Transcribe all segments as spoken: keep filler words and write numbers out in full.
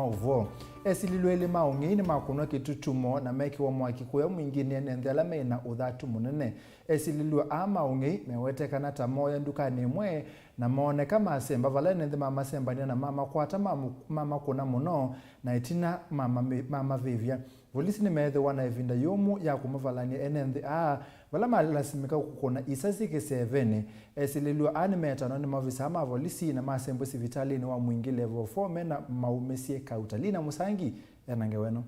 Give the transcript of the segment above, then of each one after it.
Maũvoo. Esilĩlw'a elĩ ma ũng'ei nĩmakũnwa kĩtutumo na mekĩwa mwaki kũya mwingĩnĩ ene nthĩ ala me na ũthatu mũnene. Esilĩlw'a aa ma ũng'ei mewetee kana ta mooya ndukanĩ ĩmwe na mooneka masemba vala ene nthĩ mamasembany'a na mamakwata, mamu-, mamakũna mũno, na ĩtina mamame-, mamavĩvya. Volisi nĩmeethĩwa na ĩvinda yũmũ ya kũmavalany'a ene nthĩ aa, vala malasimĩka kũkũna isasi kĩsevenĩ. Esilĩlw'a aa nĩmetanwa nĩ maovisaa ma volisi na masembwe sivitalĩnĩ wa Mwingĩ Level four me na maumĩsye kauta. Lina Mũsangi ena ngewa ĩno.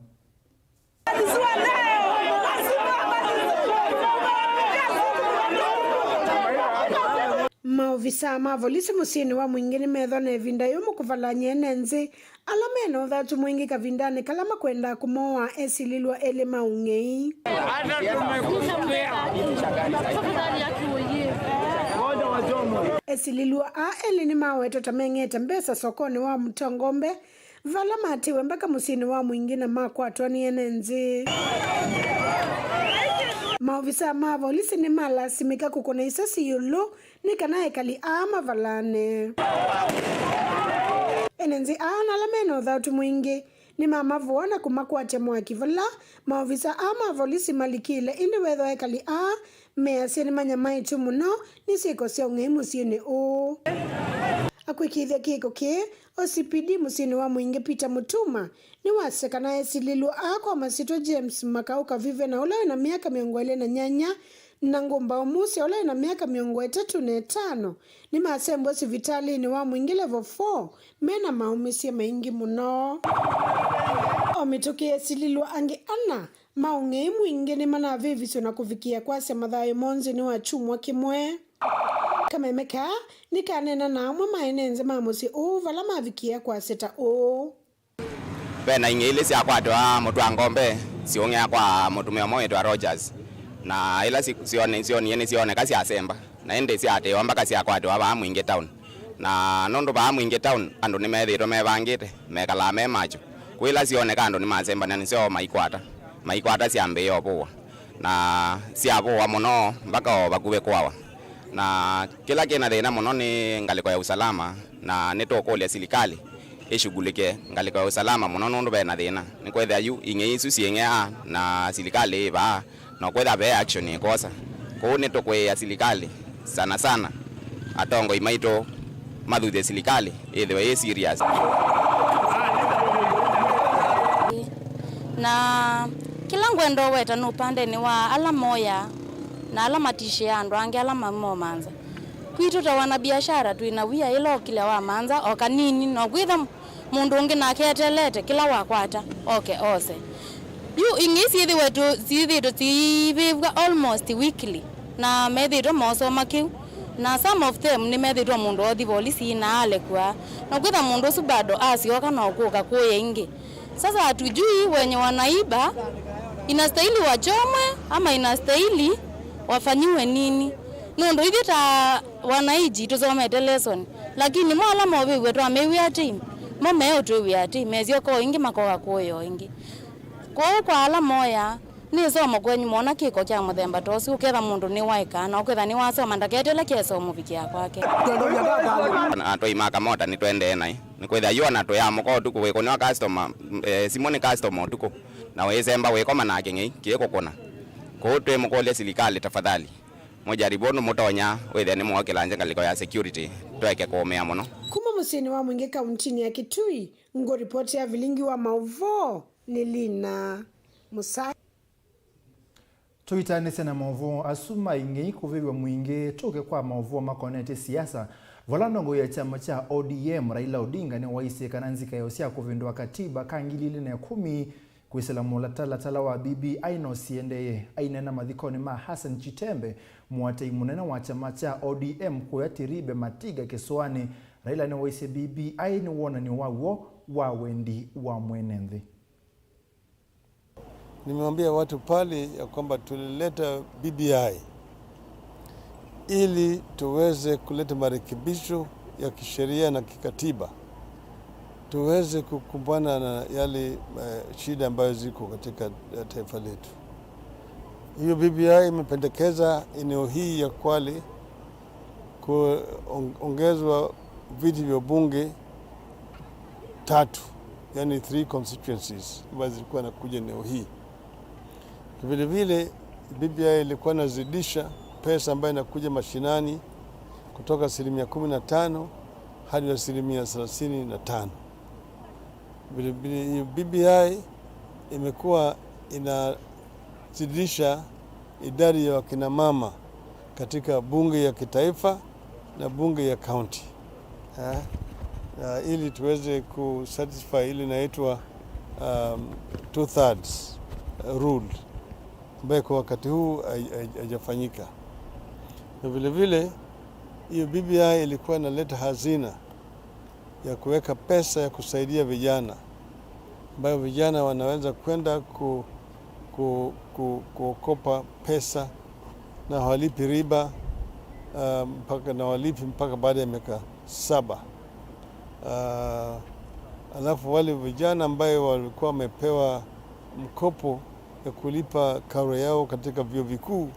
Maovisaa ma volisi mũsyĩnĩ wa Mwingĩ nĩmeethwa na ĩvinda yũmũ kũvalany'a ene nthĩ ala me na ũthatu mwingĩ kavindanĩ kala makwendaa kũmooa esilĩlw'a elĩ ma ũng'ei. Esilĩlw'a aa elĩ nĩmawetwe ta meng'ete mbesa sokonĩ wa Mũtangombe, vala matĩwe mbaka mũsyĩnĩ wa Mwingĩ na makwatwa nĩ ene nthĩ. Maovisaa ma volisi nĩmalasimĩka kũkũna isasi ĩũlũ nĩ kana ekali aa mavalane. Ene nthĩ aa na ala me na ũthatu mwingĩ nĩmamavũa na kũmakwatya mwaki vala maovisaa aa ma volisi malikĩle, ĩndĩ weethwa ekali aa measya nĩmanyamaĩtw'e mũno nĩ syĩko sya ũng'ei mũsyĩnĩ ũũ. Akwĩkĩĩthya kĩko kĩĩ, O C P D mũsyĩnĩ wa Mwingĩ Peter Mũtuma nĩwasya kana esilĩlw'a aa kwa masyĩtwa James Makau Kavive na ũla wĩ na myaka mĩongo ĩlĩ na nyanya, na Ngũmbaũ Musa ũla wĩ na myaka mĩongo ĩtatũ na ĩtano nĩmasembwe sivitalĩnĩ wa Mwingĩ Level four me na maũmĩsye maingĩ mũno. O mĩtũkĩ, esilĩlw'a angĩ ana ma ũng'ei mwingĩ nĩmanavĩvisye na kũvikĩa kwasya mathayũ moo nthĩnĩ wa kyumwa kĩmwe. Kameme kaa nĩkaneena na amwe ma ene nthĩ ma mũsyĩ ũũ vala mavikĩĩa kwasya ta ũũ. Ve na ing'ei ilĩ syakwatwa Mũtwangombe siũng'ea kwa mũtumĩa ũmwe wĩtwa Rogers, na ila si-, syone-, syonie nĩsyooneka syasemba, na ĩndĩ syaatĩĩwa mbaka syakwatĩwa vaa Mwingĩ Town. Na nũndũ vaa Mwingĩ Town andũ nĩmethĩĩtwe mevangĩte, mekalaa me macho, kwĩ ila syooneka andũ nĩmasembany'a nĩsyo maikwata, maikwata syambĩĩa ũvũwa, na syavũwa mũno mbaka o vakuvĩ kũawa. Na kĩla kĩna thĩna mũno nĩ ngalĩko ya usalama, na nĩtũkũlya silikalĩ ĩshughulike ngalĩko ya usalama mũno, nũndũ ve na thĩna. Nĩkwĩthĩa yu ing'ei isu syĩng'ea na silikalĩ ĩ vaa, na kwĩthĩa ve action ĩkosa. Kwoou nĩtũkũĩĩa silikalĩ, sana sana atongoi maitũ mathuthye silikalĩ ĩthĩwe yĩ serious. Na kĩla ngwenda ũweta nĩ ũpandenĩ wa ala moya na ala matishĩaa andũ angĩ ala mamomanza. Kwitũ ta wanabiashara twĩ na wia, ĩla ũkilya wamanza o kanini, na ũkwĩtha mũndũ ũngĩ nake eteelete kĩla wakwata oke ose. Yu ing'ei syĩthĩwe tu-, syĩthĩĩtwe syĩivĩvw'a almost weekly, na methĩĩtwe mosoma kĩu, na some of them nĩmethĩĩtwe mũndũ othi volisi na alekwa, na kwĩtha mũndũ ũsu bado asyoka na ũkũka kũya ĩngĩ. Sasa hatujui wenye wanaiba inastahili wachomwe ama inastahili wafanyiwe nini? Nũndũ ithyĩ ta wananchi tũsomete lesson, lakini mo ala movĩw'e twamew'ĩa atĩ mo meũtwĩw'ĩa atĩ mesyoka o ĩngĩ makoka kũya o ĩngĩ. Kwoou kwa ala moya, nĩ ĩsomo kwenyu mona kĩko kya mũthemba ta ũsu, ũketha mũndũ nĩwaĩka na ũketha nĩwasoma, ndaketele kĩesa ũmũvikĩa kwake. Na atwai ma kamota nĩtũendee naĩ. Nĩkwĩthĩa yu ona tũyamũka ũtukũ, wĩkũnĩwa customer, eh, simũ nĩ customer ũtukũ, na wĩsemba wĩkoma na kĩng'ei kĩkũkũna. Kwoou twĩmũkũlya silikalĩ, tafadhali, mũjaribu ũndũ mũtonya wĩthĩa nĩmwokĩlangya ngalĩko ya security, tũeke kũũmĩa mũno. Kuma mũsyĩnĩ wa Mwingĩ kauntinĩ ya Kitui, ngũripotĩa vilingi wa maũvoo nĩ Lina Mũsai. Tũitanĩsye na maũvoo asu ma ing'ei kũvĩvw'a Mwingĩ, tũke kwa maũvoo makonetye siasa, vala ndongoi ya kyama kya O D M, Raila Odinga, nĩwaisye kana nzikaĩo sya kũvĩndũa katiba ka ngili ilĩ na ĩkũmi kwĩsĩla mũtalatala wa B B I no siendeeye. Aineena mathikonĩ ma Hassan Chitembe, mũatĩĩi mũnene wa kyama kya O D M kũya Tiribe Matiga kĩsũanĩ, Raila nĩwaisye B B I nĩ wonany'o wa w'o wa wendi wa mwene nthĩ. Nimewambia watu pale ya kwamba tulileta B B I ili tuweze kuleta marekebisho ya kisheria na kikatiba, tuweze kukumbana na yale, eh, shida ambayo ziko katika, eh, taifa letu. Hiyo B B I imependekeza eneo hii ya Kwale kuongezwa viti vya bunge tatu. yani three constituencies ambazo zilikuwa zinakuja eneo hii. Vile vile, B B I ilikuwa inazidisha pesa ambayo inakuja mashinani kutoka asilimia kumi na tano hadi asilimia thelathini na tano. Vile vile, B B I imekuwa inazidisha idadi ya wakina mama katika bunge ya kitaifa na bunge ya county. Eh, na ili tuweze kusatisfy ile inaitwa, um, two thirds rule, ambayo kwa wakati huu hai-, hai-, haijafanyika. Na vile vile, hiyo B B I ilikuwa inaleta hazina ya kuweka pesa ya kusaidia vijana, ambayo vijana wanaweza kwenda ku-, ku-, ku-, kukopa pesa na hawalipi riba, ah, mpaka, na walipi mpaka baada ya miaka saba. Ah, alafu wale vijana ambayo walikuwa wamepewa mkopo ya kulipa karo yao katika vyuo vikuu,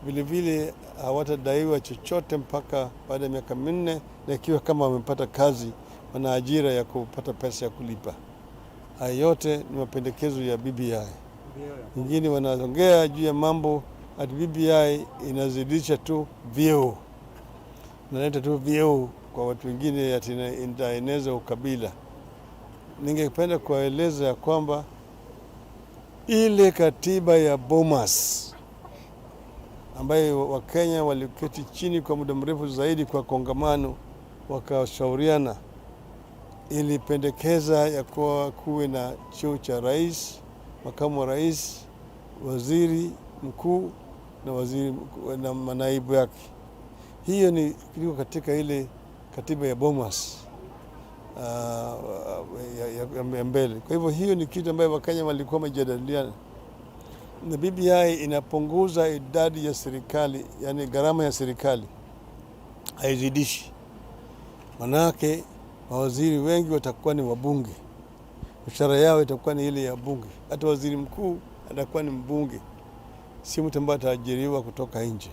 vile vile hawatadaiwa chochote mpaka baada ya miaka minne, na ikiwa kama wamepata kazi, wana ajira ya kupata pesa ya kulipa. Haya yote ni mapendekezo ya B B I. Ingine wanaongea juu ya mambo ati B B I inazidisha tu vyeo. Inaleta tu vyeo kwa watu wengine ati ina-, inaeneza ukabila. Ningependa kuwaeleza ya kwamba ile katiba ya Bomas ambayo Wakenya waliketi chini kwa muda mrefu zaidi kwa kongamano, wakashauriana, ilipendekeza ya kuwa kuwe na cheo cha rais, makamu wa rais, waziri mkuu na waziri mkuu na manaibu yake. Hiyo ni kiliko katika ile katiba ya Bomas, ah, ya, ya, ya, ya mbele. Kwa hivyo hiyo ni kitu ambayo Wakenya walikuwa wamejadiliana. Na B B I inapunguza idadi ya serikali, yani gharama ya serikali. Haizidishi. Manake mawaziri wengi watakuwa ni wabunge. Mishahara yao itakuwa ni ile ya bunge. Hata waziri mkuu atakuwa ni mbunge, si mtu ambaye ataajiriwa kutoka nje.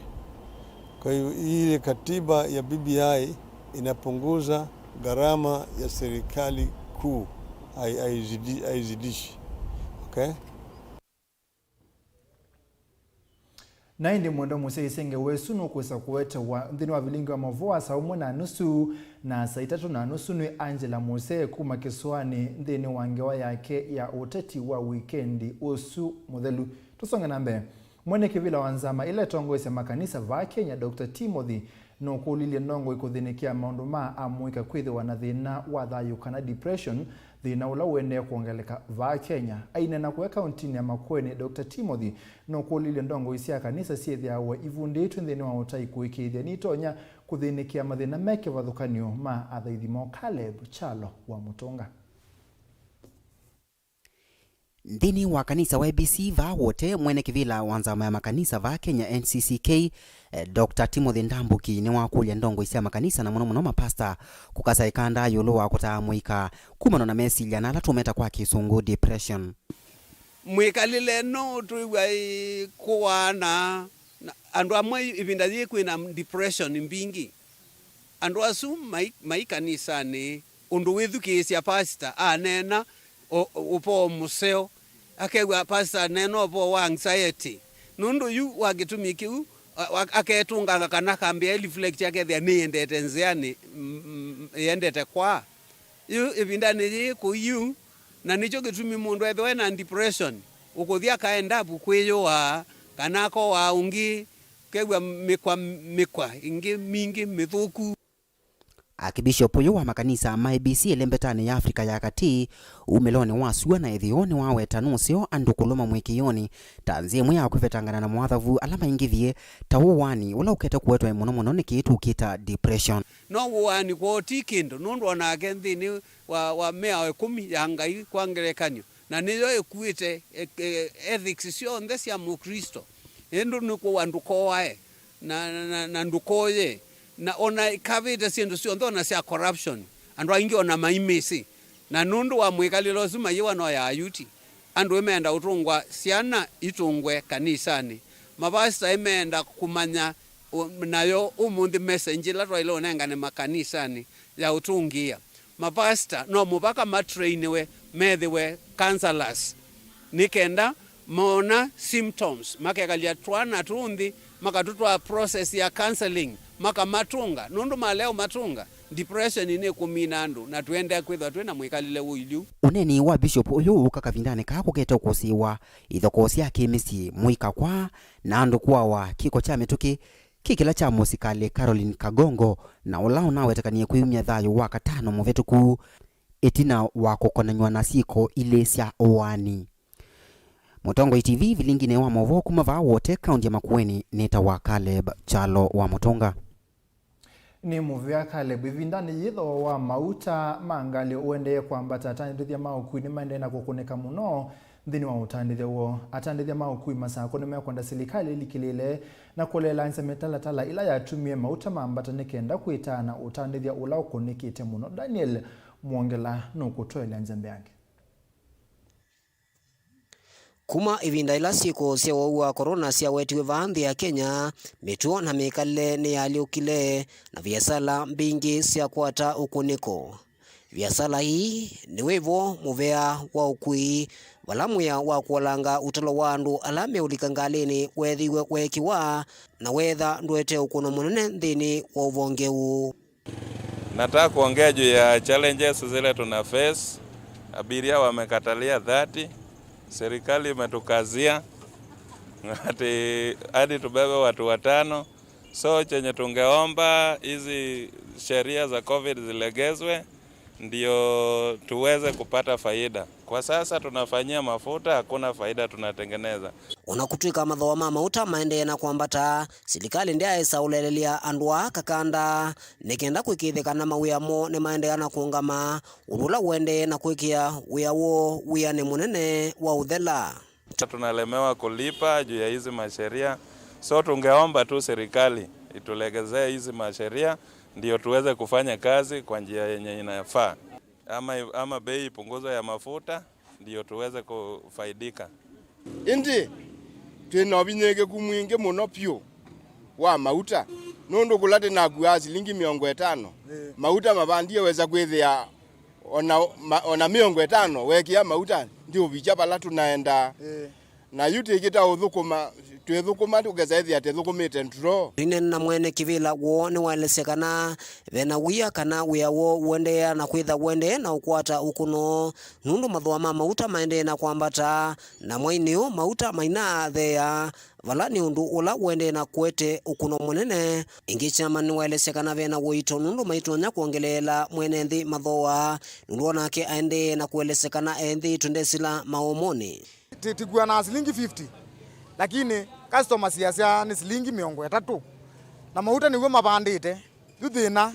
Kwa hiyo, ile katiba ya B B I inapunguza gharama ya serikali kuu, hai-, haizidi-, haizidishi. Okay? Na ĩndĩ mwendwa mũsyaĩĩsya, ngewa ĩsu nũkwĩsa kũetewa nthĩnĩ wa vilingi wa maũvoo wa saa ũmwe na nusu na saa itatũ na nusu. Nĩ Angela Muse kuma kĩsũanĩ nthĩnĩ wa ngewa yake ya ũteti wa wikendi ũsu mũthelu. Tũsonge na mbee. Mwene kĩvĩla wa nzama ĩla ĩtongoesya makanisa vaa Kenya, Doctor Timothy, nũkũlilye ndongoi kũthĩnĩkĩa maũndũ ma amũika kwĩthĩwa na thĩna wa thayũ kana depression, thĩna ũla ũendee kwongeleka vaa Kenya. Aineena kũya kauntinĩ ya Makueni, Doctor Timothy nũkũlilye ndongoi sya kanisa syĩthĩawa ivundĩtw'e nthĩnĩ wa ũtai kũĩkĩĩthya nitonya kũthĩnĩkĩa mathĩna me kĩvathũkany'o ma athaithi moo. Caleb Kyalo wa Mũtũnga. Nthĩnĩ wa kanisa wa A B C vaa Wote, mwene kĩvĩla wa nzama ya makanisa vaa Kenya, N C C K, eh, Doctor Timothy Ndambuki nĩwakũlya ndongoi sya makanisa na mũno mũno mapasta kũkasa ĩkanda ĩũlũ wa kũtaa mũika kumana na mesilya na ala tũmeta kwa kĩsũngũ depression. Mwĩkalĩle no tũĩw'a ĩ kũwaana na andũ amwe ĩvinda yĩĩ kwĩna depression mbingĩ. Andũ asu mai, mai kanisanĩ, ũndũ wĩthukĩĩsya pastor aneena o, o, ũvoo mũseo, akew'a pastor aneena ũvoo wa anxiety. Nũndũ yu wa kĩtumi kĩu, a, a, aketũnganga kana akambĩa reflect akethĩa nĩyendete nzĩanĩ, m-, m-, yendete kwaa. Yu ĩvindanĩ yĩĩ kũu yu, na nĩkyo kĩtumi mũndũ ethĩwa ena depression, ũkũthi aka end up kwĩyũaa, kana akowaa ũngĩ, kew'a mĩkwa, mĩkwa ĩngĩ mingĩ mĩthũku. Akibishop ũyũ wa makanisa ma A B C ĩlembetanĩ ya Afrika ya Katĩ, umĩlonĩ wa sua na ĩtheo nĩwaweta nũseo andũ kũlũma mũĩkĩĩonĩ ta nzĩa ĩmwe ya kwĩvetangana na moathavu ala maingĩvie, ta ũwaani ũla ũkete kũetwa mũno mũno nĩ kĩĩ tũkĩta depression. No ũwaani kwoo ti kĩndũ, nũndũ o nake nthĩnĩ wa, wa mĩao ĩkũmi ya Ngai kwa ngelekany'o, na nĩyo ĩkuĩte e, e, ethics syonthe sya Mũklĩsto. Ĩndĩ nĩ kũwa ndũkoae, na, na, na, na ndũkoye, na ona kavĩte syĩndũ syonthe ona sya corruption, andũ aingĩ ona maimĩsĩ. Na nũndũ wa mwĩkalĩle ũsu mayĩwa no ya Ayuti. Andũ ĩmeenda ũtũngwa, syana itũngwe kanisanĩ. Mavasita ĩmeenda kũmanya ũ-, nayo ũmũnthĩ message ĩla twaĩle ũnengane makanisanĩ ya ũtũngĩĩa. mavasta no mũvaka matrainiwe methĩwe counselors, nĩ kenda moona symptoms, makekalya twana tũu nthĩ, makatũtwaa process ya counseling, makamatũnga, nũndũ malea ũmatũnga, depression nĩkũmina andũ, na tũendea kwĩthwa twĩ na mwĩkalĩle ũilyũ. Ũneeni wa Bishop ũyũ ũũka kavindanĩ kaa kũkete ũkũsĩĩwa ithokoo sya kĩmĩsyĩ, mũika kwaa, na andũ kũawa, kĩko kya mĩtũkĩ, kĩ kĩla kya mũsikalĩ Caroline Kagongo, na ũla ũnawetekanie kwĩumya thayũ wa katano mũvĩtũku, ĩtina wa kũkonanw'a na syĩko ilĩ sya ũaani. Mũtongoi T V, vilinginĩ wa maũvoo kuma vaa Wote, kaunti ya Makueni, nĩtawa Caleb Kyalo wa Mũtũnga. Nĩ mũvea Caleb. Ĩvindanĩ yĩĩ, thooa wa mauta ma ngalĩ ũendee kwambata. Atandĩthya ma ũkui nĩmaendee na kũkũnĩka mũno nthĩnĩ wa ũtandĩthya woo. Atandĩthya ma ũkui Masakũ nĩmekwenda silikalĩ ĩlikĩlĩĩle na kũleelansya mĩtalatala ĩla yatumie mauta mambata nĩ kenda kwĩtaa na ũtandĩthya ũla ũkũnĩkĩte mũno. Daniel Mwongela nũkũtũelya nzembeange. Kuma ĩvinda ĩla syĩko sya ũwau wa corona syawetiwe vaa nthĩ ya Kenya, mĩtuo na mĩkalĩle nĩyaalyũkile, na viasala mbingĩ syakwata ũkunĩko. Viasala ii nĩ wĩvo mũvea wa ũkui, vala mwĩa wa kũolanga ũtalo wa andũ ala meũlika ngalĩnĩ weethĩiwe weekĩwa, na weetha ndũete ũkũno mũnene nthĩnĩ wa ũvonge ũũ. Nataka kuongea juu ya challenges zile tuna face. Abiria wamekatalia thirty, serikali imetukazia ati hadi tubebe watu watano. So chenye tungeomba, hizi sheria za covid zilegezwe ndio tuweze kupata faida. Kwa sasa tunafanyia mafuta, hakuna faida tunatengeneza. Ona kũtw'ĩka mathooa ma mauta maendee na kwambata, silikalĩ ndyaĩsa ũlelelya andũ aa kakanda nĩ kenda kũĩkĩĩthya kana mawĩa moo nĩmaendeea na kũũngama, ũndũ ũla ũendee na kwĩkĩa wĩa woo wĩanĩ mũnene wa ũthela. Tunalemewa kulipa juu ya hizi masheria, so tungeomba tu serikali itulegezee hizi masheria ndio tuweze kufanya kazi kwa njia yenye inafaa, ama, ama bei ipunguzwe ya mafuta ndio tuweze kufaidika. Ĩndĩ twĩ na ũvinyĩĩkĩku mwingĩ mũno vyũ wa mauta, nũndũ kũla tĩnakuaa silingi mĩongo ĩtano, mauta mavandie wesa kwĩthĩa ona, ma, ona mĩongo ĩtano weekĩa mauta ndiũvikya vala tũnaendaa. Na yu tĩkĩta ũthũkũma, twĩthũkũma tũkesa ĩthĩa tĩthũkũmĩte ndro. Ĩneena na mwene kĩvĩla woo nĩwaelesya kana ve na wia kana wĩa woo ũendeea na kwĩtha ũendee na ũkwata ũkũno, nũndũ mathooa ma mauta maendee na kwambata, na mwainĩ ũũ mauta mainaatheea, vala nĩ ũndũ ũla ũendee na kũete ũkũno mũnene. Ĩngĩ, chairman nĩwaelesya kana ve na ũito nũndũ maitonya kwongeleela mwene nthĩ mathooa, nũndũ onake aendee na kũelesya kana ethĩĩtwe ndesĩla maomonĩ. Ti, tikuanaa silingi fifty, lakini customer siasya nĩ silingi mĩongo ĩtatũ, na mauta nĩw'o mavandĩte. Yu thĩna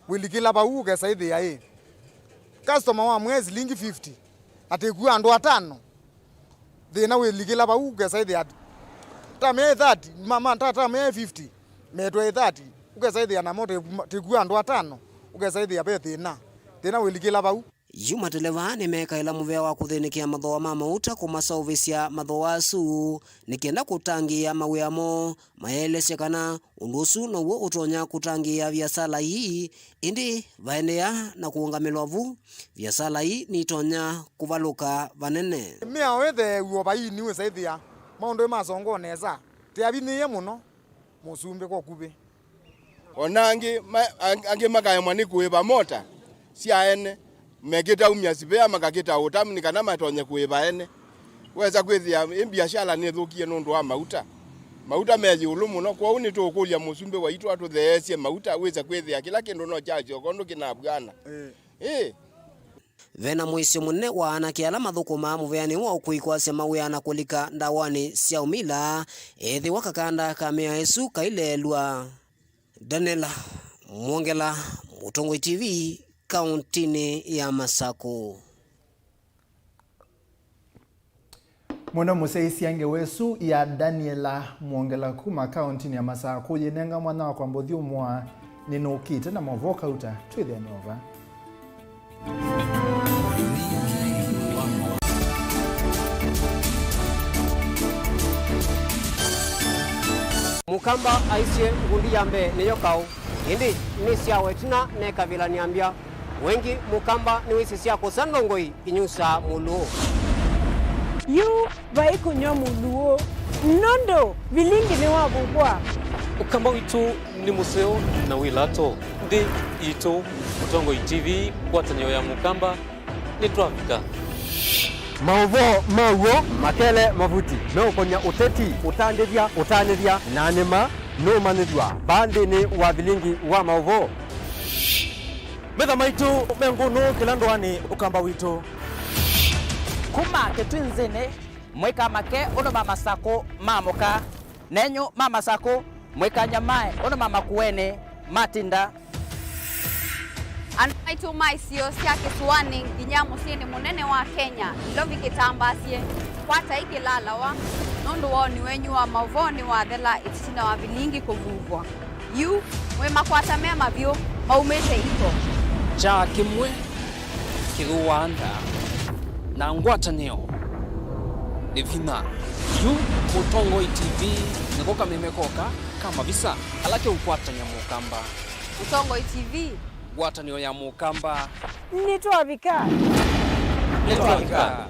wĩlikĩla vau, ũkesa ĩthĩa ĩ customer wamwĩa silingi fifty, na tĩkua andũ atano, thĩna wĩlikĩla vau, ũkesa ĩthĩa tamea ĩ thirty, ma, ma, ta, tamea ĩ fifty, metwa ĩ thirty, ũkesa ĩthĩa namo tĩkua andũ atano, ũkesa ĩthĩa ve thĩna, thĩna wĩlikĩla vau. Yu mateleva nĩmekaĩla mũvea wa kũthĩnĩkĩa mathooa ma mauta kũmaseũvĩsya mathooa asu nĩ kenda kũtangĩĩa mawĩa moo. Mayaelesya kana ũndũ ũsu now'o ũtonya kũtangĩĩa viasala ii, ĩndĩ vaendeea na kũũngamĩlwa vu, viasala ii nitonya kũvalũka vanene. Mĩao ĩtheew'o vai nĩwĩsa ĩthĩa maũndũ nĩmasongoo nesa, tĩavinyĩĩe mũno mũsumbĩ kwa ũkuvĩ. O na angĩ ma-, ang-, angĩ makaemwa nĩ kũĩva mota sya ene, mekĩta umya sivea, makakĩta ũtamu nĩ kana matonye kũĩva ene. Wesa kwĩthĩa ĩ mbiasala nĩthũkie nũndũ wa mauta. Mauta me ĩũlũ mũno, kwoou nĩtũũkũlya mũsumbĩ waitũ atũtheesye mauta, wĩse kwĩthĩa kĩla kĩndũ no kyasyoka ũndũ kĩnavw'ana. Ĩĩ. Ve na mũisyo mũnene wa anake ala mathũkũmaa mũveanĩ wa ũkui kwasya mawĩa na kũlika ndawanĩ sya ũmila, ethĩwa kakanda ka mĩao ĩsu kaileelw'a. Daniel Mwongela, Mũtongoi T V, kauntinĩ ya Masakũ. Mũno mũsyaĩĩsya ngewa ĩsu ya Daniela Mwongela kuma kauntinĩ ya Masakũ yĩnenga mwanya wa kwamba ũthyũmũa. Nĩnũkĩte na maũvoo kauta, twĩthĩane ova. Mũkamba aisye, ngundi ya mbee nĩyo kaũ, ĩndĩ nĩ syawa ĩtina nekavĩla nĩambya. Wengi mũkamba nĩwĩsĩ sya kũsa ndongoi inyusaa mũlũũ. Yu vai kũnyw'a mũlũũ, nũndũ vilingi nĩwavuvwa. Ũkamba witũ nĩ mũseo na wĩ lato. Nthĩ yitũ, Mũtongoi T V, ngwatanĩo ya mũkamba, nĩtwavika. Maũvoo ma w'o, makele, mavuti, meũkony'a ũteti, ũtandĩthya, ũtanĩthya, na nĩma nũũmanyĩthw'a vaa nthĩnĩ wa vilingi wa maũvoo. Metha maitũ me ngũnũ kĩla ndũanĩ, ũkamba witũ. Kuma kĩtwinzĩnĩ, mwĩka make ũndũ ma Masakũ maamũka. Nenyu ma Masakũ, mwĩka nyamae ũndũ ma Makueni matinda. Andũ maitũ ma isio sya kĩsũanĩ nginya mũsyĩnĩ mũnene wa Kenya, Nairobi kĩtambasye, kwatai kĩlalawa, nũndũ woni wenyu wa maũvoo nĩwathela ĩtina wa vilingi kũvuvwa. Yu, mwĩ makwata me mavyũ, maumĩte iko. Kyaa kĩmwe kĩthũaa nda, na ngwatanĩo nĩ vinya. Yu, Mũtongoi T V nĩko kameme koka ka mavisa ala keũkwatany'a mũkamba. Mũtongoi T V. Ngwatanĩo ya mũkamba. Nĩtwavika. Nĩtwavika.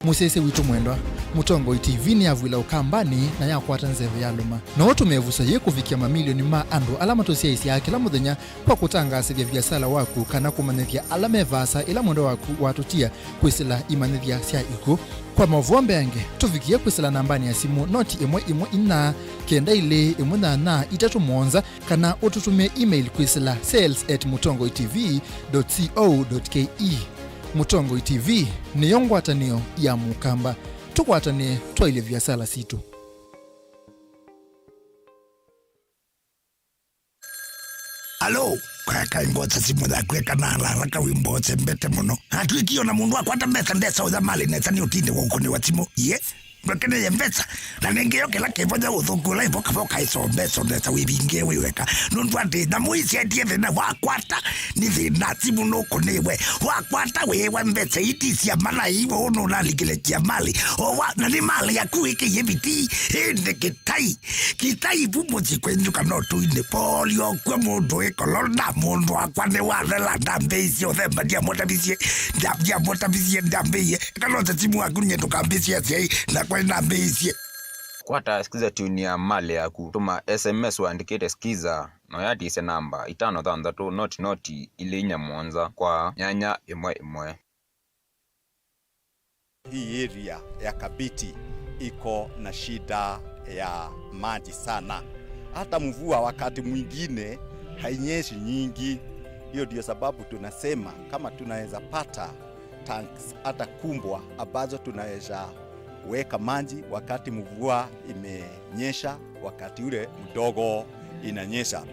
Mũsyaĩĩsya witũ mwendwa, Mũtongoi T V nĩyavw'ĩla ũkambanĩ na yakwata nzeve yalũma. No tũmĩvusa yĩ kũvikĩa mamilioni ma andũ ala matũsyaĩĩsyaa kĩla mũthenya kwa kũtangaasĩthya viasala waku kana kũmanyĩthya ala me vaasa ĩla mwendwa waku watũtia kwĩsĩla imanyĩthya sya ikw'ũ. Kwa maũvoo mbeange, tũvikĩe kwĩsĩla nambanĩ ya simũ noti ĩmwe ĩmwe inya kenda ilĩ ĩmwe nyanya itatũ mũonza, kana ũtũtũmĩe email kwĩsĩla sales at mũtongoi T V dot co dot K E. Mũtongoi T V nĩyo ngwatanĩo ya mũkamba. Tũkwatanĩe twaĩlye viasala sitũ. Alo, kaya kaĩ mbosa simũ yaku eka na haraka wĩ mbosa mbete mũno. Atwĩkie ona mũndũ akwata mbesa ndesa ũya malĩ nesa nĩ ũtinde wa ũkũnĩwa simũ. Ye, ndwekeneye mbesa. Na nĩngĩ yo kĩla kĩvonya ũthũku ũla ĩvoka voka ĩso mbesa ndesa wĩvingie wĩ weka. Nũndũ atĩ nyamũ ici endie thĩna wakwata nĩ thĩna simũ nũkũnĩwe. Wakwata wĩwa mbesa iti cia malai wo nũnalikile cia malĩ. O wa, na nĩ malĩ yaku wĩkĩie viti. Ĩndĩ kĩtai. Kĩtai vu mũsyĩ kwenyu kana ũtũinĩ polio kwĩ mũndũ wĩ kolona, mũndũ wakwa nĩ wathela, ndambĩĩisye ũthemba, ndiamũtavisye, ndia-, ndiamũtavisye, ndambĩĩie. Kana ũte simu waku nyie ndũkambĩĩsye asyai, nakwa nĩnambĩĩisye. Kwata Skiza tune ya malĩ yaku, tũma S M S ũandĩkĩte Skiza, na ũyatisye namba itano thanthatũ noti noti ilĩ inya mũonza kwa nyanya ĩmwe ĩmwe. Hii area ya Kabiti iko na shida ya maji sana. Hata mvua wakati mwingine hainyeshi nyingi. Hiyo ndio sababu tunasema kama tunaweza pata tanks hata kubwa ambazo tunaweza weka maji wakati mvua imenyesha, wakati ule mdogo inanyesha.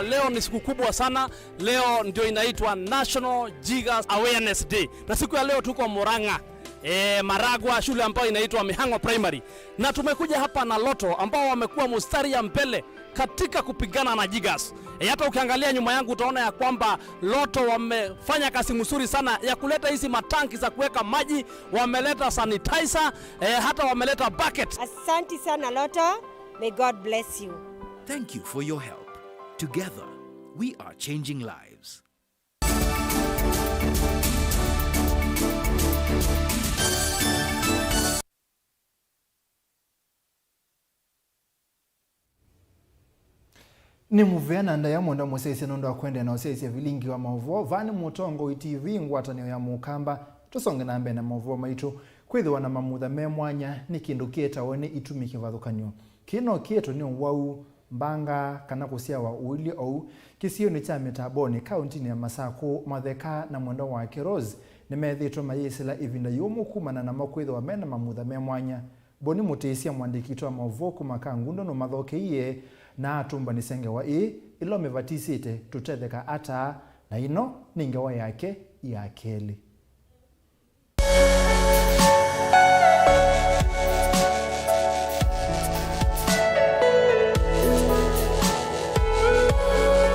Leo ni siku kubwa sana. Leo ndio inaitwa National Jiggers Awareness Day. Na siku ya leo tuko Murang'a, eh, Maragwa, shule ambayo inaitwa Mihango Primary. Na tumekuja hapa na Lotto ambao wamekuwa mstari ya mbele katika kupigana na jiggers. E, hata ukiangalia nyuma yangu utaona ya kwamba Lotto wamefanya kazi mzuri sana ya kuleta hizi matanki za kuweka maji, wameleta sanitizer, e, hata wameleta bucket. Asante sana Lotto. May God bless you. Thank you for your help. Together, we are changing lives. Nĩ mũvea na ndaĩa mũno mũsyaĩĩsya nũndũ wa kũendeea na ũsyaĩĩsya vilingi wa maũvoo. Vaa nĩ Mũtongoi T V, ngwatanĩo ya mũkamba. Tũsonge na mbee na maũvoo maitũ. Kwĩthĩwa na mamutha me mwanya nĩ kĩndũ kĩetawe nĩ itumi kĩvathũkany'o. Kĩĩ no kĩetwe nĩ ũwau, mbanga, kana kũsyawa ũilyĩ ou. Kĩsionĩ kya Mĩtambonĩ, kaũntinĩ ya Masakũ, Matheka na mwendwa wake Rose nĩmethĩĩtwe mayĩsĩla ĩvinda yũmũ kumana namo kwĩthĩwa me na mamutha me mwanya. Boni Mũtĩsya, mũandĩki witũ wa maũvoo kuma Kangundo, nũmathokeie na atũmbanĩsya ngewa ĩĩ, ĩla ũmĩvatisĩte tũtetheka ata, na ĩno nĩ ngewa yake ya kelĩ.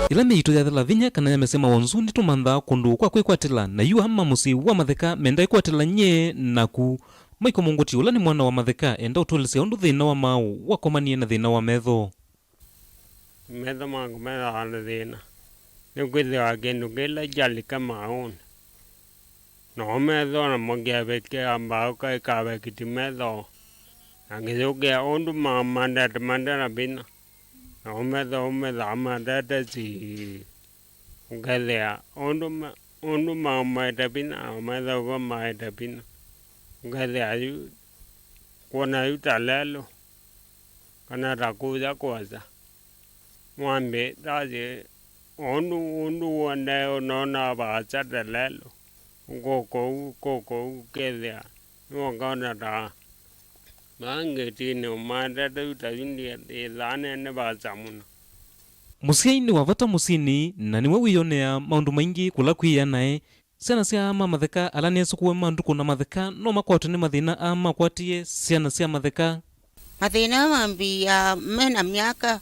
Ĩla mĩito yathela vinya kana yamesema wonzu, nĩtũmanthaa kũndũ kwa kwĩkwatĩla, na yu ama mũsyĩ wa Matheka menda ĩkwatĩla nyie naku. Maiko Mũngũti, ũla nĩ mwana wa Matheka, enda ũtũelesya ũndũ thĩna wa maaũ wakomanie na thĩna wa metho. Metho maku methĩawa na thĩna, nĩkwĩthĩwa kĩndũ kĩla kyalika maaũnĩ, na ũmetho namo kĩavĩkĩa mbaũ kaĩkavekiti metho, na kĩyũkĩa ũndũ maaũ maendete mande na vinya, na ũmetho ũmethaa maendete sii. Ũkethĩa ũndũ ma, ũndũ maaũ maete vinya, na ũmetho w'o maete vinya. Ũkethĩa yu, kwona yu ta lelũ, kana ta kũya kwosa. Mwambĩ, thayĩ, ũndũ, ũndũ w'onthe ũnonaa vaasa ta lelũ, ũkũkũ ũu, ũkũkũ ũu, ũkethĩa nĩw'o ũkona ta vaa ngetinĩ ũmaendete yu ta yu ndiĩ, ĩthaa nene vaasa mũno. Mũsyai nĩ wa vata mũsyĩnĩ, na nĩwe wĩyoneaa maũndũ maingĩ kũla kwĩ anae. Syana sya ma Matheka ala nĩ asukũũ ma Nduku na Matheka no makwatwe nĩ mathĩna aa makwatie syana sya Matheka. Mathĩna aa mambĩĩaa me na myaka,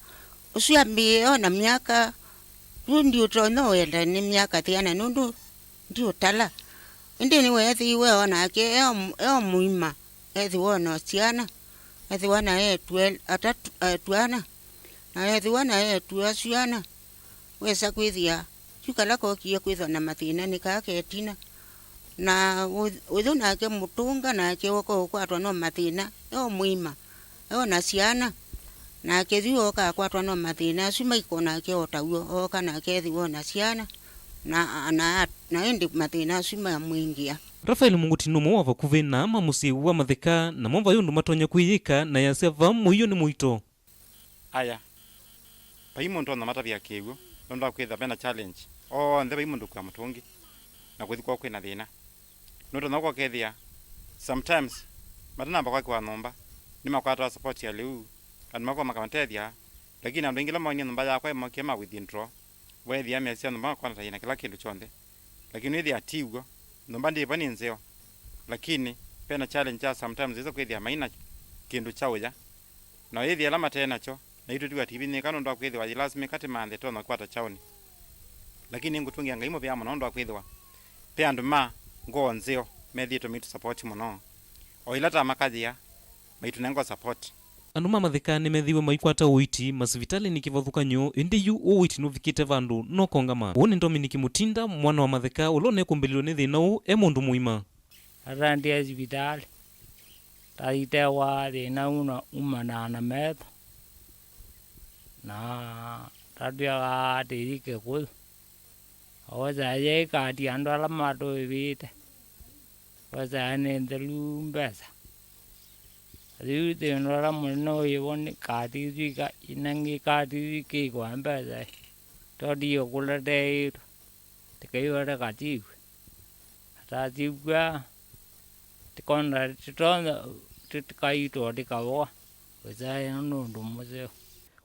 ũsu ambĩĩe o na myaka, yu ndiũtonya ũenda nĩ myaka thĩana nũndũ ndiũtala. Ĩndĩ nĩweethĩiwe o nake e o, e o mũima, ethĩwa o na syana, ethĩwa na eĩtu el-, atatũ, eĩtu ana, na ethĩwa na eĩtu asu ana, wesa kwĩthĩa yu kala kokie kwĩthwa na mathĩna nĩ kaa ke ĩtina. Na ũ-, ũyũ nake mũtũnga nake oka ũkwatwa no mathĩna e o mũima, e o na syana. Nake yu ooka akwatwa no mathĩna asu maiko nake o taw'o, ooka nake ethĩwa o na syana, na, na, na ĩndĩ mathĩna asu mamwingĩa. Rafael Mũngũti nĩ ũmwe wa vakuvĩ na aa ma mũsyĩ wa Matheka, namo vai ũndũ matonya kwĩyĩka na easya vaa mũio nĩ mũito. Aya, vai mũndũ ũtonya matavya kĩw'ũ nũndũ wa kwĩthĩa ve na challenge. Onthe vai mũndũ ũkua mũtũngi, na kũthi kwoo kwĩ na thĩna. Nũtonya ũkokethĩa sometimes matanamba kwakĩwa nyũmba, nĩmakwataa support ya lĩu, andũ makoka makamatethya, lakini andũ aingĩ ala maonie nyũmba yakwa ĩmokie ma withdraw, weethĩa mesya nyũmba makona ta yĩna kĩla kĩndũ kyonthe, lakini wĩthĩa ti w'o. Nyũmba ndĩvo nĩ nzeo, lakini ve na challenge ya sometimes yĩsa kwĩthĩa mai na kĩndũ kya ũya, na ũyĩthĩa ala mate nakyo, naitũ twĩw'a tũivinyĩĩka nũndũ wa kwĩthĩwa yĩlasimĩka tũmanthe tũtonya kũkwata kyaũnĩ. Lakini nĩngũtũngĩa Ngai mũvea mũno nũndũ wa kwĩthĩwa ve andũ ma ngoo nzeo methĩĩtwe maitũ support mũno, o ĩla ta makayĩa maitũnenga support. Andũ ma Matheka nĩmethĩiwe maikwata ũiiti masivitalĩnĩ kĩvathũkany'o, ĩndĩ yu ũũ ũiiti nũvikĩte vandũ no kongama. Ũũ nĩ Dominic Mũtinda, mwana wa Matheka, ũla ũneekũmbĩlĩlwe nĩ thĩna ũũ e mũndũ mũima. Atandie sivitalĩ, taitewa thĩna ũũ na umanaa na metho, na tatwĩakaa tĩthi kĩkũyũ. Osa yai kati andũ ala matũĩvĩte. Mbesa nĩ nthelu mbesa. Yu thĩna ũla mũnene wĩvo nĩ kati isu ika-, inangĩ kati isu ikĩkwa mbesa ĩ. Tondie kũla teĩtwe, tĩkaiwete katiw'e. Atatiw'a, tĩkona tĩtonya, tĩkaitwa tĩkavoa. Ũsaĩa nũndũ mũseo.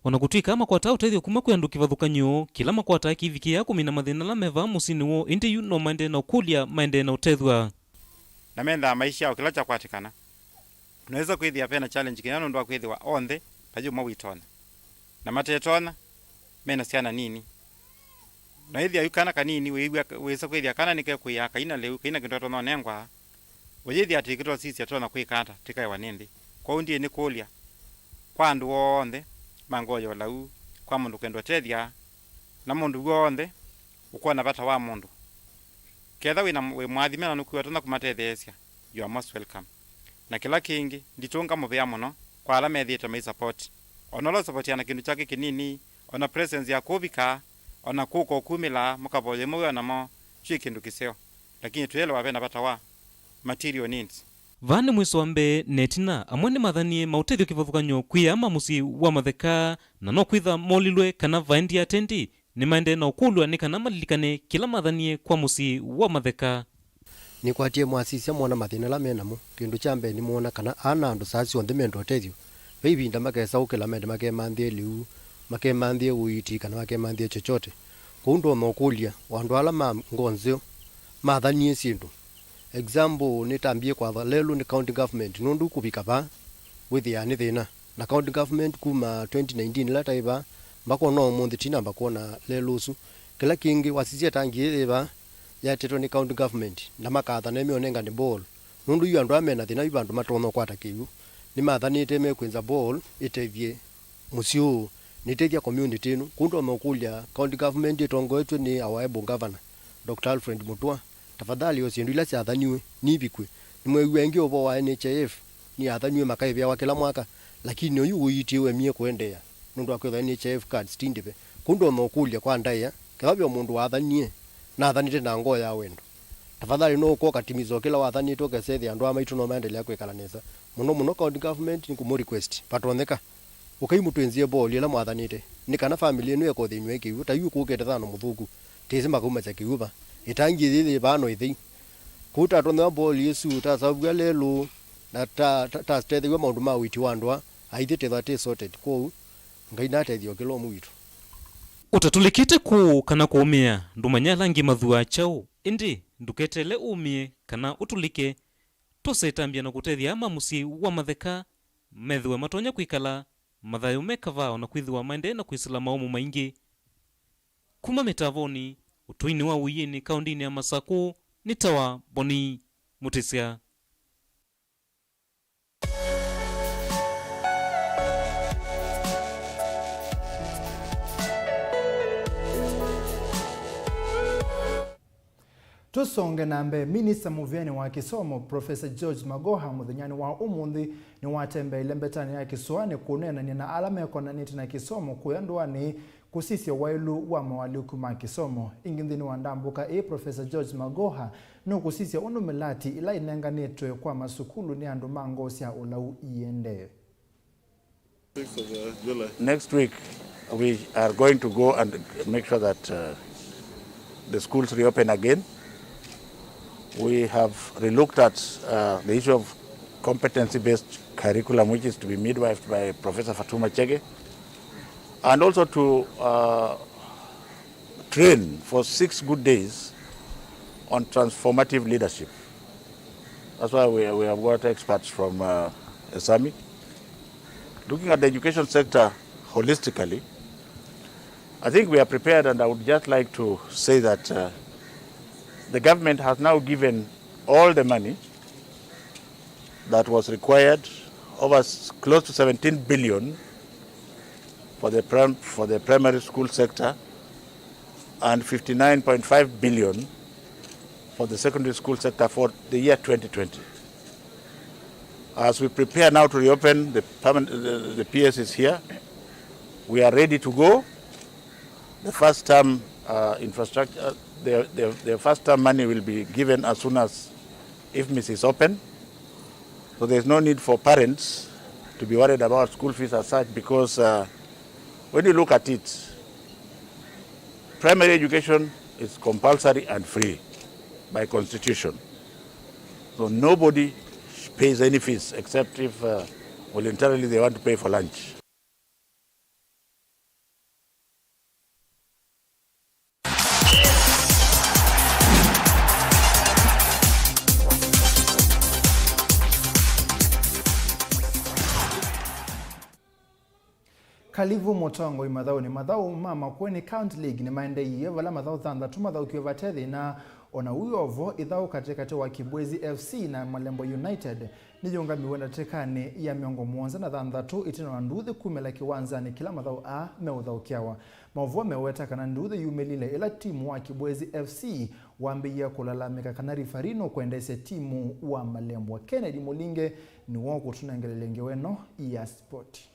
O na kũtw'ĩka makwataa ũtethyo kuma kwĩ andũ kĩvathũkany'o, kĩla makwataa kĩivikĩaa kũmina mathĩna ala me vaa mũsyĩnĩ woo, ĩndĩ yu no maendee na ũkũlya, maendee na ũtethw'a. Na mendaa maisha o kĩla kyakwatĩkana. Nĩwĩsa kwĩthĩa ve na challenge kĩna nũndũ wa kwĩthĩwa onthe vai ũmwe wĩtonya. Na matetonya, me na syana nini. Na ĩthĩa yu kana kanini, wĩĩw'a, wĩsa kwĩthĩa kana nĩkekwĩaa, kaina lĩu, kaina kĩndũ katonya ũnengwa, ũyĩthĩa atĩ kĩtosisya tũtonya kwĩka ata tĩkaewa nĩ nthĩ. Kwoou ndiĩ nĩkũlya kwa andũ onthe ma ngoo ya ũlau, kwa mũndũ kwenda ũtethya, na mũndũ w'onthe ũkwona vata wa mũndũ. Ketha wĩna, wĩ mũathime na nũkwĩwa ũtonya kũmatetheesya, you are most welcome. Na kĩla kĩngĩ, nditũnga mũvea mũno kwa ala methĩĩtwe mai support. O na ũla ũsapotia na kĩndũ kyake kĩnini, o na presence ya kũvika, o na kũka ũkumĩla mũkavoya ĩmwe wĩa namo, kyĩ kĩndũ kĩseo. Lakini twĩelewa ve na vata wa material needs. Vaa nĩ mwĩso wa mbee na ĩtina, amwe nĩmathanie maũtethyo kĩvathũkany'o kwĩ aa ma mũsyĩ wa Matheka, na no kwĩtha molilwe kana vaendie ata ĩndĩ nĩmaendee na ũkũlw'a nĩ kana malilikane kĩla mathanie kwa mũsyĩ wa Matheka. Nĩkwatie mwasisya mwona mathĩna ala me namo. Kĩndũ kya mbee nĩmwoona kana aa na andũ saa syonthe menda ũtethyo. Ve ĩvinda makesa ũkĩla mende makemanthĩe lĩu, makemanthĩe ũiiti, kana makemanthĩe chochote. Kwoou ndonya ũkũlya, o andũ ala ma ngoo nzeo mathanie syĩndũ? Example, nĩtambie kwatha lelũ nĩ county government nũndũ kũvika vaa wĩthĩaa nĩ thĩna. Na county government kuma twenty nineteen ĩla taĩ vaa, mbaka ona ũmũnthĩ tinamba kwona lelũ ũsu. Kĩla kĩngĩ, wasisya tangi ĩĩ yĩ vaa yaetetwe nĩ county government, na makatha nemĩonengane ball, Nũndũ yu andũ aa mena thĩna yu vandũ matonya ũkwata kĩw'ũ, nĩmathanĩte mekwĩnza borehole ĩtethye mũsyĩ ũũ, nĩtethya community ĩno. Kũu ndonya ũkũlya county government ĩtongoetw'e nĩ our able governor, Doctor Alfred Mutua, tafadhali o syĩndũ ila syathaniwe nivikwe. Nĩmweew'a ĩngĩ ũvoo wa N H I F nĩyathaniwe makaĩvĩawa kĩla mwaka, lakini oyu ũiitiwe wemie kũendeea nũndũ wa kwĩthwa N H I F cards ti ndĩve. Kũu ndonya ũkũlya kwa ndaĩa, kethwa ve o mũndũ wathanie, nathanĩte na ngoo ya wendo, tafadhali no ũka ũkatimiza o kĩla wathanĩte, ũkesethĩa andũ aa maitũ no maendelea kwĩkala nesa. Mũno mũno county government nĩkũmũ request, vatonyeka, ũkai mũtwĩnzĩe borehole ĩla mwathanĩte, nĩ kana family ĩno ĩkothĩnw'a ĩ kĩw'ũ. Ta yu kũkĩte thano mũthũku, tĩsĩ makaumasya kĩw'ũ va. Ĩtangi yĩĩ yĩ vaa no ĩthei. Kũu tatonywa borehole ĩsu, tasavw'a lelũ, na ta, ta, tatethew'a maũndũ ma ũiiti wa andũ aa, aithyĩ tethwa tĩ sorted. Kwoou, Ngai natethye o kĩla ũmwe witũ. Ũtatũlĩkĩte kũũ kana kũũmĩa, ndũmanya ala angĩ mathuaa kyaũ, ĩndĩ ndũketeele ũũmĩe kana ũtũlĩke. Tũsetambya na kũtethya aa ma mũsyĩ wa Matheka methĩwe matonya kwĩkala mathayũ me kavaa, o na kwĩthĩwa maendee na kwĩsĩla maũmũ maingĩ. Kuma mĩtavonĩ, ũtũinĩ wa ũiĩnĩ kaũndĩnĩ ya Masakũ, nĩ tawa Boni Mũtĩsya. Tũsonge na mbee, minista mũvĩanĩ wa kĩsomo, Professor George Magoha, mũthenyanĩ wa ũmũnthĩ nĩwatembeeile mbetanĩ ya Kĩsũanĩ kũneenany'a na ala mekonanĩte na kĩsomo kũya ndũanĩ kũsisya waĩlu wa mawalĩku ma kĩsomo. Ĩngĩ nthĩnĩ wa ndambũka ĩĩ, Professor George Magoha nũkũsisya ũndũ mĩlati ĩla ĩnenganĩtwe kwa masukulu nĩ andũ ma ngoo sya ũlau iendee. Next week, we are going to go and make sure that uh, the schools reopen again. We have relooked at uh, the issue of competency-based curriculum, which is to be midwifed by Professor Fatuma Chege, and also to uh, train for six good days on transformative leadership. That's why we, we have got experts from uh, Esami. Looking at the education sector holistically, I think we are prepared, and I would just like to say that uh, the government has now given all the money that was required, over s- close to seventeen billion for the prim- for the primary school sector and fifty-nine point five billion for the secondary school sector for the year twenty twenty. As we prepare now to reopen, the, permanent, the, the P S is here. We are ready to go. The first term uh, infrastructure, the, the, the first term money will be given as soon as IFMIS is open. So there's no need for parents to be worried about school fees as such, because uh, when you look at it, primary education is compulsory and free by constitution. So nobody pays any fees except if uh, voluntarily they want to pay for lunch. Kalivu mũtongoi mathaũnĩ. Mathaũ ma Makueni County League nĩmaendeeie, vala mathaũ thanthatũ mathaũkiwe vate thĩna. O na ũu o vo, ĩthaũ katĩ katĩ wa Kibwezi F C na Malembo United nĩyũngamiwe ndatĩkanĩ ya mĩongo mũonza na thanthatũ ĩtina wa nduuthĩ kumĩla kĩwanzanĩ kĩla mathaũ aa meũthaũkĩawa. Maũvoo meweta kana nduuthĩ yumĩlile ĩla timu wa Kibwezi F C wambĩĩie kũlalamĩka kana rifari nũkwendeesya timu wa Malembwa. Kennedy Mũlinge nĩwe ũkũtũnengelelya ngewa ĩno ya spoti.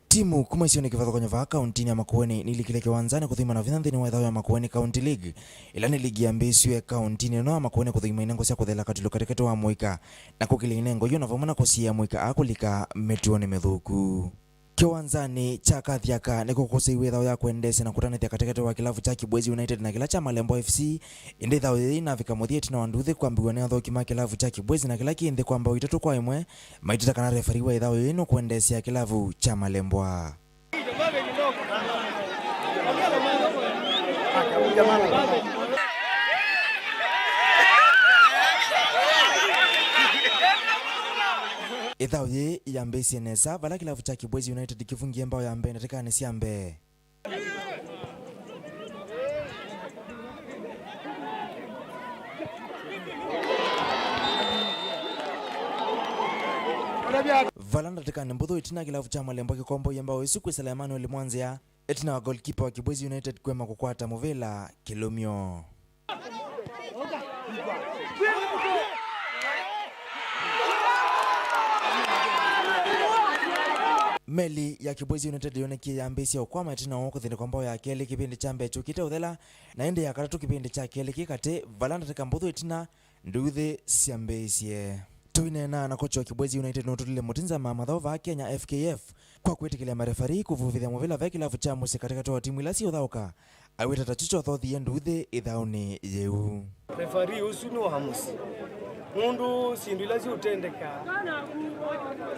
Timu kuma isionĩ kĩvathũkany'o vaa kauntinĩ ya Makueni nilikile kĩwanzanĩ kũthima na vinya nthĩnĩ wa ĩthaũ ya Makueni County League, ĩla nĩ ligi yambĩĩsw'e kauntinĩ ĩno ya Makueni kũthima inengo sya kũthela katulũ katĩkatĩ wa mũika na kũkĩlya inengo yu na vamwe na kũsiĩĩa mũika aa kũlika mĩtuonĩ mĩthũku. Kĩwanzanĩ kya Kathiaka nĩkũkũsĩiwe ĩthaũ ya kwendeesya na kũtanĩthya katĩkatĩ wa kĩlavu kya Kibwezi United na kĩla kya Malembo F C, ĩndĩ ĩthaũ yĩĩ ĩnavika mũthya ĩtina wa nduuthĩ kwambĩw'a nĩ athaũki ma kĩlavu kya Kibwezi na kĩla kĩ nthĩ kwa mbao itatũ kwa ĩmwe, maiteta kana refari wa ĩthaũ yĩĩ nũkwendeesya kĩlavu kya Malembwa. Ĩthaũ yĩĩ yambĩĩsye nesa vala kĩlavu kya Kibwezi United kĩvungie mbao ya mbee ndatĩkanĩ sya mbee. Vala ndatĩkanĩ mbũthũ ĩtina kĩlavu kya Malembwa kĩkomboie mbao ĩsu kwĩsĩla Emmanuel Mwanzĩa, ĩtina wa goalkeeper wa Kibwezi United kũema kũkwata mũvĩla kĩlũmyo. Meli ya Kibwezi United yonekie yambĩĩsya ũkwama ĩtina wa kũthĩnĩkwa mbao ya kelĩ kĩvĩndĩ kya mbee kyũkĩte ũthela, na ĩndĩ ya katatũ kĩvĩndĩ kya kelĩ kĩ katĩ, vala ndatĩka mbũthũ ĩtina, nduuthĩ syambĩĩsye. Tũineena na kocha wa Kibwezi United nũtũlile mũtinza ma mathaũ vaa Kenya F K F kwa kwĩtĩkĩlya marefarii kũvuvĩthya mũvĩla ve kĩlavu kya mũsyĩ katĩkatĩ wa timu ila siũthaũka, awĩta ta kyu kyothothie nduuthĩ ĩthaũnĩ yĩu. Refarii ũsu nĩ wa mũsyĩ. Nũndũ syĩndũ ila siũtendeka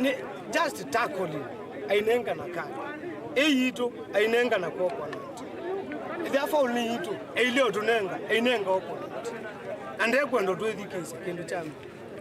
nĩ just tackling, ainenga na kadi. Ĩ yitũ, ainenga na kwokwa nati. Ĩthĩa foul nĩ yitũ, ĩilye ũtũnenga, ainenga opponent. Na ndekwenda twĩthikĩĩsya kĩndũ kya mbee.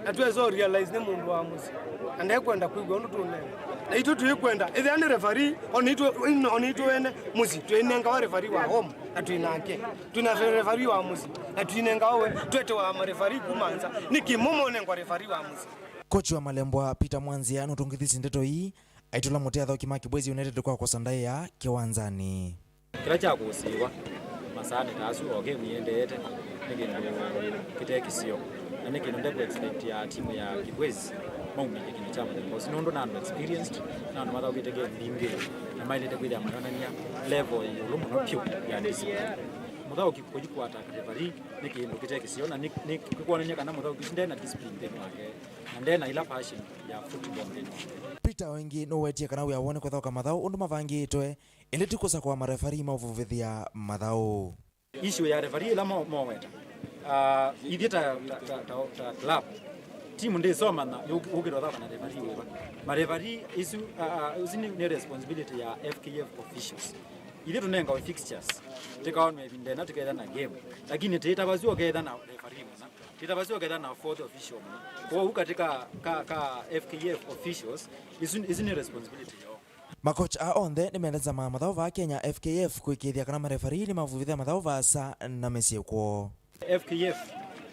Na twesa realize nĩ mũndũ wa mũsyĩ. Na ndekwenda kwĩw'a ũndũ tũnenga. Na itũ twĩkwenda, ĩthĩa nĩ referee, ona itũ, ona itũ ene mũsyĩ, twĩnengawa referee wa home, na twĩ nake. Twĩna referee wa mũsyĩ, na twĩnengawa we, twĩtĩwa mareferee kuma nza. Nĩkĩ mũmonengwa referee wa mũsyĩ? Kochi wa Malembwa, Peter Mwanzĩa, nũtũngĩthisye ndeto ii, aitũla mũtĩ athaũki ma Kibwezi United kwa kwosa ndaĩa kĩwanzanĩ. Kĩla kya kũsĩĩwa masaanĩ ta asu o game ĩendeete nĩ kĩndũ kĩte kĩseo, na nĩ kĩndũ ndekũ expect ya timu ya Kibwezi maumĩlye kĩndũ kya mũthemba ũsu, nũndũ nĩ andũ experienced, nĩ andũ mathaũkĩte game mbingĩ, na maĩlĩte kwĩthĩa mayonany'a level ya ĩũlũ mũno vyũ ya discipline. Mũthaũki kũthi kũataka referee nĩ kĩndũ kĩte kĩseo, na nĩ, nĩ kĩkwonany'a kana mũthaũki ũsu nde na discipline nthĩnĩ wake, na nde na ĩla passion ya football nthĩnĩ wake. Peter o ĩngĩ nũwetie kana wĩa woo nĩ kũthaũka mathaũ ũndũ mavangĩĩtwe, ĩndĩ ti kũsakũa marefarii ma ũvuvĩthya mathaũ. Issue ya referee ĩla mo-, moweta. Ah, ithyĩ ta, ta, ta, ta, ta club, timu ndĩsomana yũk-, yũkĩte ũthaũka na referee wĩva. Mareferee isu, ah, ah, isu nĩ, nĩ responsibility ya F K F officials. Ithyĩ tũnengawe fixtures, tĩkaonwe ĩvinda ĩna tĩketha na game. Lakini tĩtavasyo ũketha na referee mũna. Tĩtavasyo ũketha na fourth official mũna. Kwoou katĩ ka, ka, ka F K F officials, isu, isu nĩ responsibility yoo. Makocha aa onthe nĩmendanzamaa mathaũ vaa Kenya F K F kũĩkĩĩthya kana marefarii nĩmavuvĩthya mathaũ vaasa na mĩsyĩ kwoo. F K F,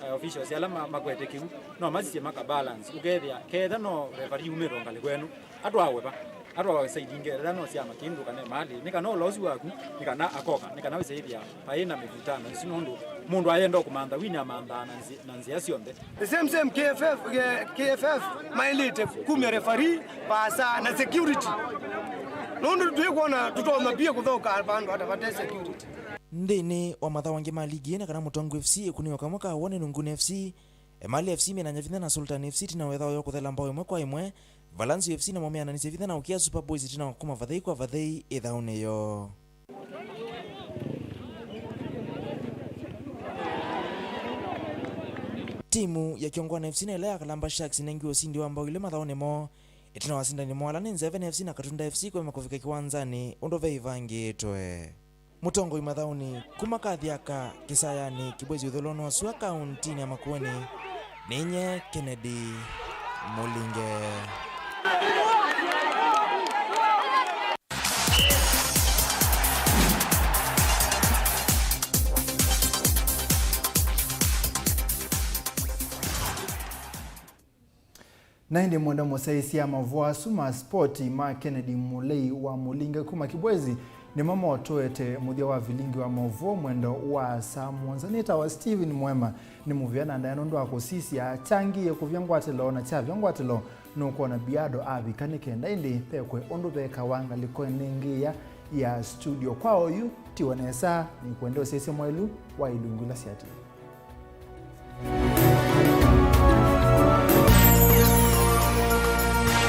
eh, officials ala ma-, makwete kĩu, no masisye maka balance. Ũkethĩa, ketha no refarii umĩtwe ngalĩko ĩno, atwawe va? Atwawe side ingĩ, etha no sya makĩndũ kana malĩ, nĩ kana ũla ũsu waku, nĩ kana akoka, nĩ kana wĩsaĩthĩa vaĩ na mĩvutano ĩsu, nũndũ mũndũ ayenda kũmantha wini amanthaa na nzĩ-, na nzĩa syonthe. The same, same K F F, eh, K F F maĩlĩte kumya referee, vaasa na security. Nũndũ twĩkwona tũtonya pia kũthaũka vandũ ata vate security. Nthĩnĩ wa mathaũ angĩ ma ligi ĩna kana Mũtongu F C ĩkunĩo kamwe ka wone Nunguni F C, Emali F C menanya vinya na Sultan F C tina wetha ũyo kũthela mbao ĩmwe kwa ĩmwe, Valansi F C namo meananisye vinya na ũkĩa Super Boys tina wa kuma vathei kwa vathei ĩthaũnĩ yoo. Timu ya Kyongwana F C na ĩla ya Kalamba Sharks ĩnengiwe ũsindi wa mbao ilĩ mathaũnĩ moo, ĩtina wa asindani moo ala nĩ Nzeveni F C na Katunda F C kũema kũvika kĩwanzanĩ ũndũ ve ivangĩtwe. Mũtongoi mathaũnĩ kuma Kathiaka Kĩsayanĩ, Kibwezi Ũthũlo nwa sua kauntinĩ ya Makueni, nĩ nye Kennedy Mũlinge. Na ĩndĩ mwenda mũsyaĩĩsya mavũa asu ma spoti ma Kennedy Mũlei wa Mũlinge kuma Kibwezi nĩmo motũete mũthya wa vilingi wa maũvoo mwendo wa saa mũonza. Nĩtawa Steven Mwema, nĩ mũvea na ndaĩa nũndũ wa kũsisya. Kyangĩĩe kũvya ngwatĩlo, na kyavya ngwatĩlo nũkwona Biado avika nĩ kenda ĩndĩ vekwe ũndũ vekawa ngalĩkonĩ ĩngĩ ya, ya studio. Kwa oyu, tiwe nesa, nĩkwenda ũsyaĩĩsya mwaĩlu wa ilungu ila syatie.